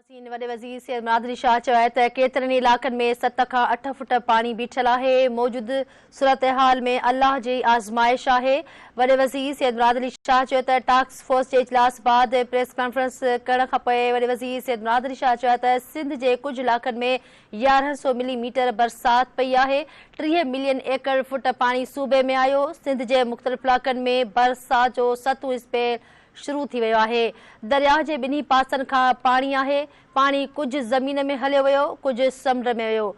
وڏي وزير سيد مراد علي شاهه چيو آهي ته ڪيترن ئي علائقن ۾ 7 کان 8 فٽ پاڻي بيٺل آهي، موجود صورتحال ۾ الله جي آزمائش آهي. وڏي وزير سيد مراد علي شاهه چيو ته ٽاسڪ فورس جي اجلاس بعد پريس ڪانفرنس ڪرڻ کانپوء وڏي وزير سيد مراد علي شاهه چيو آهي ته سنڌ جي ڪجهه علائقن ۾ 1100 ملي ميٽر برسات پئي آهي، 30 ملين ايڪڙ فٽ پاڻي صوبي ۾ آيو، سنڌ جي مختلف علائقن ۾ برسات جو ستون اسپيل شروع ٿي ويو آهي، درياهه جي ٻنهي پاسن کان پاڻي آهي، پاڻي ڪجهه زمين ۾ هليو ويو، ڪجهه سمنڊ ۾ ويو.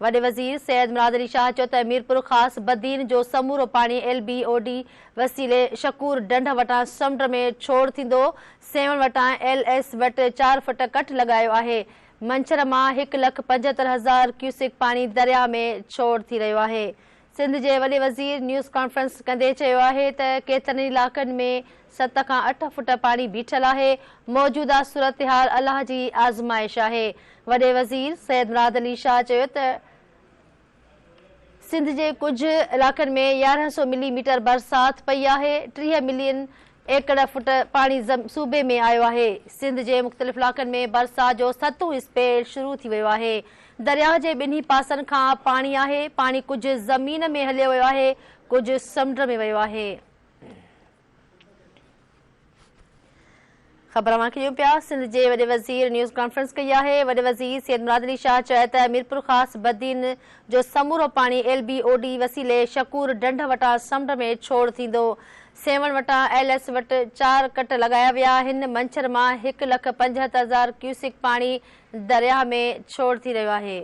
وڏي وزير سيد مراد علي شاهه چيو ته ميرپورخاص بدين جو سمورو پاڻي ايل بي او ڊي وسيلي شڪور ڍنڍ وٽان سمنڊ ۾ ڇوڙ ٿيندو، سيوهڻ وٽان ايل ايس وٽ 4 فٽ ڪٽ لڳايو آهي، منڇر مان 1,75,000 ڪيوسڪ پاڻي درياهه ۾ ڇوڙ ٿي رهيو آهي. سنڌ جي وڏي وزير نيوز ڪانفرنس ڪندي چيو آهي ته ڪيترن ئي علائقن ۾ 7 کان 8 فٽ پاڻي بيٺل آهي، موجوده صورتحال الله جي آزمائش آهي. وڏي وزير سيد مراد علي شاهه چيو ته سنڌ جي ڪجهه علائقن ۾ 1100 ملي ميٽر برسات پئي آهي، 30 ملين ايڪڙ فٽ پاڻي صوبي ۾ آيو آهي، سنڌ جي مختلف علائقن ۾ برسات جو ستون اسپيل شروع ٿي ويو آهي، درياهه جي ٻنهي پاسن کان پاڻي آهي، پاڻي ڪجهه زمين ۾ هليو ويو آهي، ڪجهه سمنڊ ۾ ويو آهي. خبر اوهان کي ڏيون پيا سنڌ جي وڏي وزير نيوز ڪانفرنس ڪئي آهي، وڏي وزير سيد مراد علي شاهه چيو ته ميرپورخاص بدين جو سمورو پاڻي ايل بي او ڊي وسيلي شڪور ڍنڍ وٽان سمنڊ ۾ ڇوڙ ٿيندو، سيوهڻ وٽان ايل ايس وٽ 4 ڪٽ لڳايا ويا آهن، منڇر مان 1,75,000 ڪيوسڪ پاڻي درياهه ۾ ڇوڙ ٿي رهيو آهي.